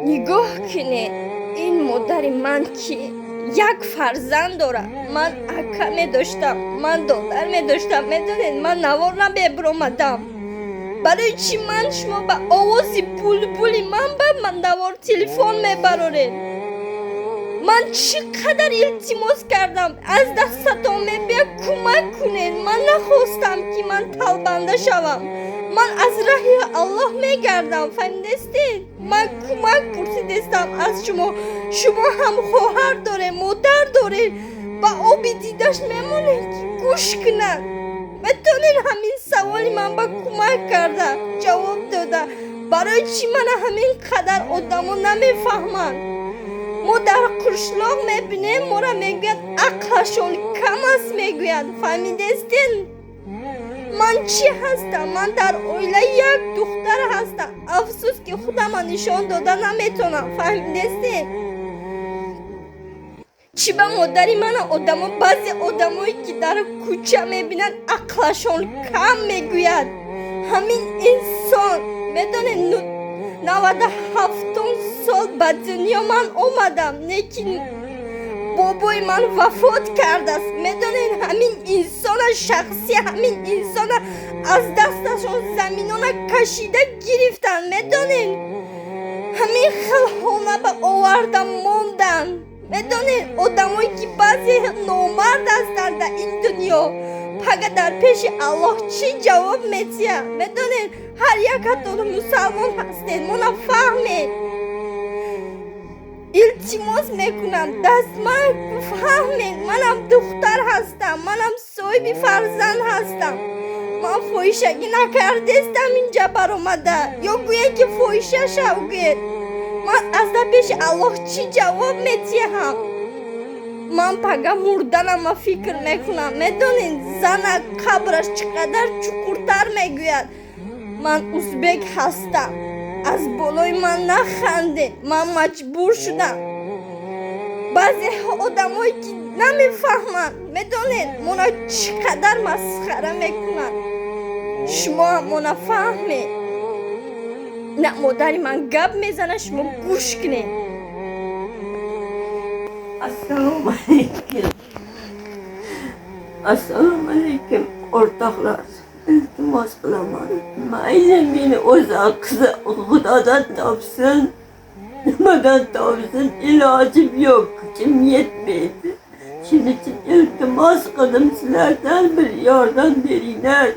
Нигоҳ кунед, ин модари ман, ки як фарзанд дорад. Ман ака медоштам, ман додар медоштам. Медонед, ман навор намебиромадам. Барои чӣ ман шумо ба овози булбули ман ба ман навор телефон мебароред? Ман чӣ қадар илтимос кардам, аз дастатон мебия, кӯмак кунед. Ман нахостам, ки ман талбанда шавам. Ман аз раҳи Аллоҳ мегардам, фаҳмидестед? Ман кӯмак пурсидестам аз шумо. Шумо ҳам хоҳар доред, модар доред. Ба оби дидаш мемонед, ки гӯш кунад. Метавонед ҳамин саволи ман ба кӯмак карда ҷавоб дода? Барои чӣ мана ҳамин қадар одамо намефаҳманд? Мо дар қишлоқ мебинем, моро мегӯяд, ақлашон кам аст, мегӯяд. Фаҳмидестен, ман чӣ ҳастам? Ман дар оила як духтар ҳастам. Афсӯс, ки худама нишон дода наметавонам. Фаҳмидестен, чӣ ба модари мана одамо, баъзе одамое, ки дар кӯча мебинанд, ақлашон кам мегӯяд? Ҳамин инсон, медонед, 97-ум сол ба дунё ман омадам, лекин бобои ман вафот кардааст. Медонед, ҳамин инсона, шахси ҳамин инсона аз дасташон заминона кашида гирифтанд. Медонед, ҳамин хел хона ба оварда монданд. Медонед, одамое, ки баъзе номард ҳастанд дар ин дунё, пага дар пеши Аллоҳ чӣ ҷавоб медиҳад? Медонед, ҳар якатон мусалмон ҳастед, мона фаҳмед. Илтимос мекунам, даст ман фаҳмед, манам духтар ҳастам, манам соҳиби фарзанд ҳастам. Ман фоҳишагӣ накардестам инҷа баромада. Ё гӯед, ки фоҳиша шав, гӯед. Ман аз дар пеши Аллоҳ чӣ ҷавоб медиҳам? Ман пага мурданама фикр мекунам. Медонед, зана қабраш чӣ қадар чуқуртар мегӯяд. Ман узбек ҳастам, аз болои ман нахандед. Ман маҷбур шудам. Баъзе одамое, ки намефаҳманд, медонед, мона чӣ қадар масхара мекунанд. Шумоам мона фаҳмед. На, модари ман гап мезанад, шумо гӯш кунед. Assalomu alaykum. Assalomu alaykum, o'rtoqlar. Iltimos qilaman. Mayli, meni o'zi qizi Xudodan topsin. Nimadan topsin, ilojim yo'q, kuchim yetmaydi. Shuning uchun iltimos qildim sizlardan, bir yordam beringlar.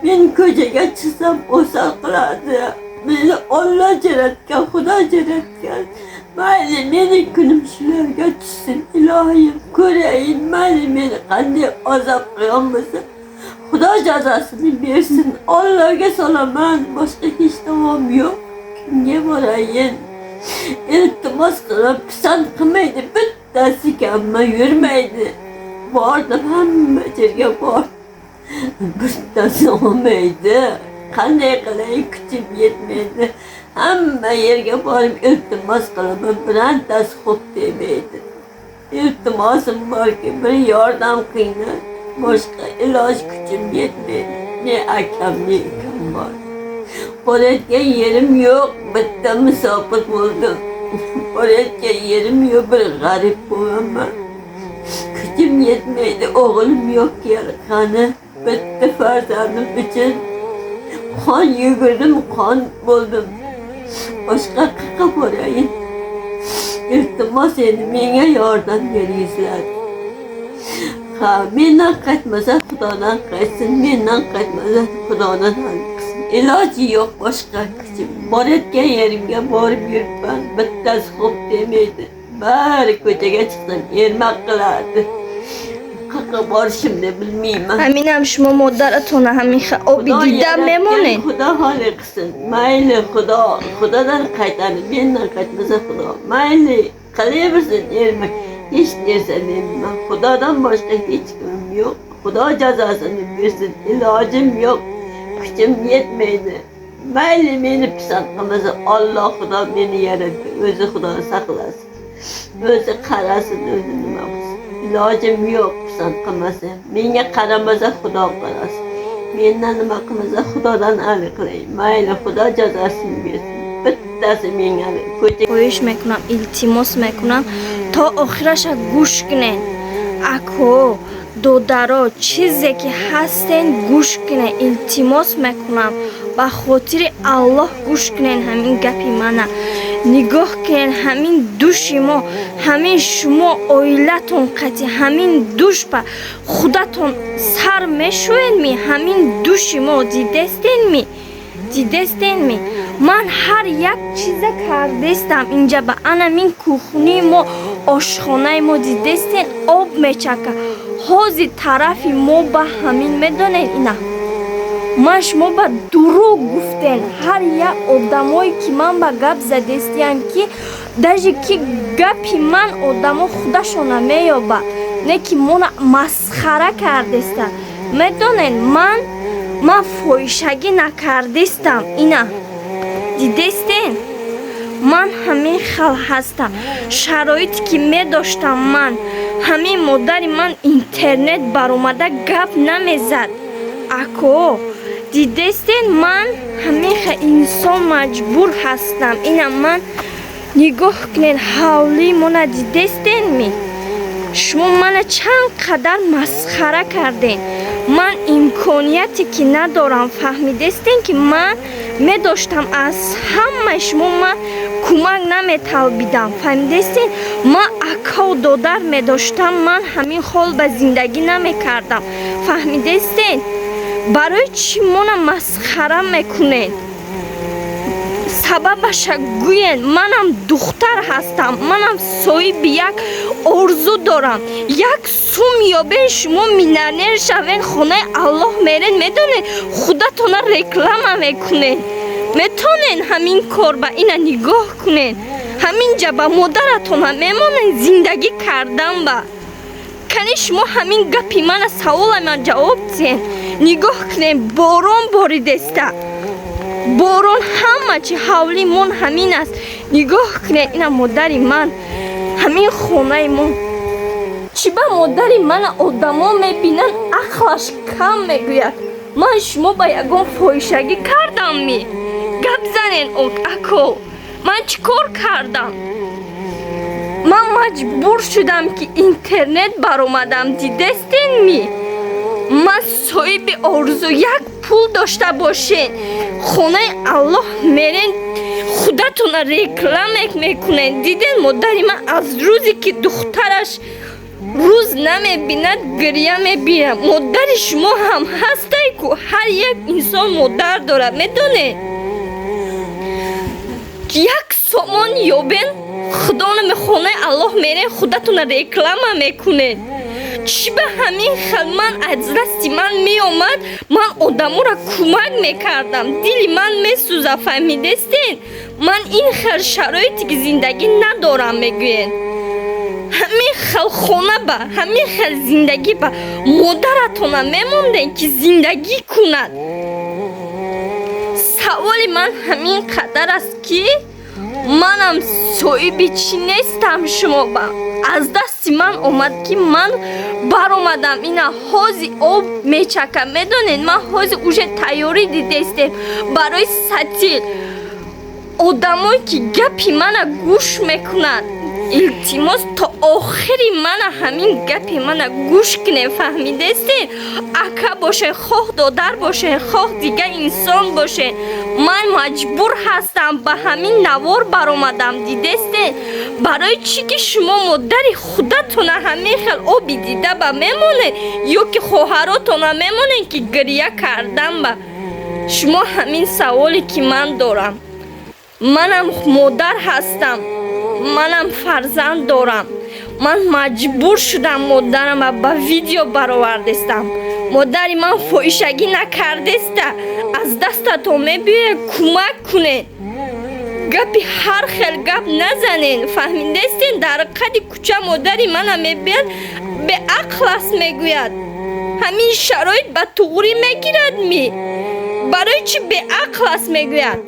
Men ko'chaga chiqsam, o'sal qiladi. Meni Olloh yaratgan, Xudo yaratgan. Mayli, meni kunim shularga tushsin, ilohim, ko'rayin, mayli, meni qanday azob qilgan bo'lsa, Xudo jazosini bersin. Allohga solaman, boshqa hech davom yo'q. Kimga borayin? Iltimos qilib, pisand qilmaydi, bittasi kamma yurmaydi. Bordim, hamma yerga bordim. Bittasi olmaydi. Qanday qilay, kuchim yetmaydi. Hamma yerga borib iltimos qilaman, birontasi xo'p demaydi. Iltimosim borki, bir yordam qilinglar. Boshqa iloj kuchim yetmaydi. Ne akam, ne ukam bor. Borayotgan yerim yo'q, bitta musofir bo'ldim. Borayotgan yerim yo'q, bir g'arib bo'laman. Kuchim yetmaydi, o'g'lim yo'q qani. Bitta farzandim uchun qon yugurdim, qon bo'ldim. Boshqa qayerga borayin? Iltimos, endi menga yordam beringizlar. Ha, mendan qaytmasa, Xudodan qaytsin, mendan qaytmasa, Xudodan hal qilsin. Iloji yo'q boshqa kuchim. Borayotgan yerimga borib yuribman, bittasi xo'p demaydi. Bari ko'chaga chiqsam, ermak qiladi. Qayerga borishimni bilmayman. Ҳаминам шумо модаратона ҳамин оби Xudo дида yaratgan, мемонед. Xudo holi qilsin. Mayli, Xudo, Xudodan qaytadi, mendan qaytmasa, Xudo. Mayli, qilaversin ermak. Hech narsa demayman. Xudodan boshqa hech kimim yo'q. Xudo jazosini bersin. Ilojim yo'q. Kuchim yetmaydi. Mayli, meni pisand qilmasa, Alloh, Xudo meni yaratdi. O'zi Xudo saqlasin. O'zi qarasin, o'zi nima qilsin. Ilojim yo'q, pisand qilmasa. Menga qaramasa, Xudo qarasin. Mendan nima qilmasa, Xudodan ali qilay. Mayli, Xudo jazosini bersin. Bitta Bittasi menga ko'cha. Хоҳиш мекунам, илтимос мекунам, то охираша гӯш кунед. Ако, додаро, чизе ки ҳастен, гӯш кунед. Илтимос мекунам, ба хотири Аллоҳ гӯш кунед ҳамин гапи мана. Нигоҳ кунед, ҳамин души мо, ҳамин шумо оилатон қати ҳамин душ ба худатон сар мешӯедми? Ҳамин души мо дидестенми, дидестенми? Ман ҳар як чиза кардестам инҷа ба анамин кухнии мо, ошхонаи мо, дидестен, об мечака. Ҳози тарафи мо ба ҳамин медонед, ина ман шумо ба дурӯғ гуфтен. Ҳар як одамое ки ман ба гап задестиям, ки даже ки гапи ман одамо худашона меёбад, не ки мона масхара кардеста. Медонед, ман фоҳишагӣ накардестам. Ина дидестен, ман ҳамин хел ҳастам. Шароите ки медоштам ман, ҳамин модари ман интернет баромада гап намезад. Ако, дидестен, ман ҳамин хел инсон маҷбур ҳастам. Ина ман, нигоҳ кунед, ҳавлии мона дидестенми? Шумо мана чанд қадар масхара кардем. Ман имконияте ки надорам, фаҳмидестен, ки ман медоштам, аз ҳамаи шумо ман кӯмак наметалбидам. Фаҳмидестен? Ман акаву додар медоштам, ман ҳамин ҳол ба зиндагӣ намекардам. Фаҳмидестен? Барои чӣ мона масхара мекунед? Сабабаша гӯен. Манам духтар ҳастам, манам соҳиби як орзу дорам. Як сум ёбен, шумо миллионер шавен, хонаи Аллоҳ мерен. Медонед, худатона реклама мекунед. Метонен ҳамин кор ба ина нигоҳ кунед, ҳамин ҷа ба модаратона мемонед зиндагӣ кардан ба. Кани шумо ҳамин гапи мана, савола ман ҷавоб диҳен. Нигоҳ кунед, борон боридеста, борон, ҳама чи ҳавлии мон ҳамин аст. Нигоҳ кунед, ина модари ман, ҳамин хонаи мо. Чӣ ба модари мана одамо мебинанд, ақлаш кам мегӯяд? Ман шумо ба ягон фоҳишагӣ кардам ми? Гап занен, ако, ман чӣ кор кардам? Ман маҷбур шудам, ки интернет баромадам. Дидестен ми? Ман соҳиби орзу. Як пул дошта бошен, хонаи Аллоҳ мерен, худатона реклама мекунед. Диден, модари ман аз рӯзе ки духтараш рӯз намебинад, гиря мебинад. Модари шумо ҳам ҳастай ку, ҳар як инсон модар дорад, медонед? Як сомон ёбен, худона хонаи Аллоҳ мерен, худатона реклама мекунед. Чӣ ба ҳамин хел? Ман аз дасти ман меомад, ман одаморо кӯмак мекардам. Дили ман месӯза, фаҳмидестен? Ман ин хел шароите ки зиндагӣ надорам, мегӯед. Ҳамин хел хона ба ҳамин хел зиндагӣ ба модаратона мемондем, ки зиндагӣ кунад. Саволи ман ҳамин қадар аст, ки манам соҳиби чӣ нестам. Шумо ба аз дасти ман омад, ки ман баромадам. Ина ҳози об мечака. Медонед, ман ҳози уже тайёрӣ дидестем барои сатил. Одамое ки гапи мана гӯш мекунанд, илтимос, то охири мана ҳамин гапи мана гӯш кунем. Фаҳмидестен? Ака бошен, хоҳ додар бошен, хоҳ дигар инсон бошен, ман маҷбур ҳастам, ба ҳамин навор баромадам. Дидестен? Барои чӣ ки шумо модари худатона ҳамин хел оби дида ба мемонед ё ки хоҳаротона мемонед, ки гиря кардан ба шумо? Ҳамин саволе ки ман дорам. Манам модар ҳастам, манам фарзанд дорам. Ман маҷбур шудам, модарама ба видео баровардестам. Модари ман фоҳишагӣ накардеста. Аз дастатон мебиёед, кӯмак кунед. Гапи ҳар хел гап назанен. Фаҳмидестен? Дар қади кӯча модари мана мебиёд, беақл аст мегӯяд. Ҳамин шароит ба туғрӣ мегирад ми? Барои чӣ беақл аст мегӯяд?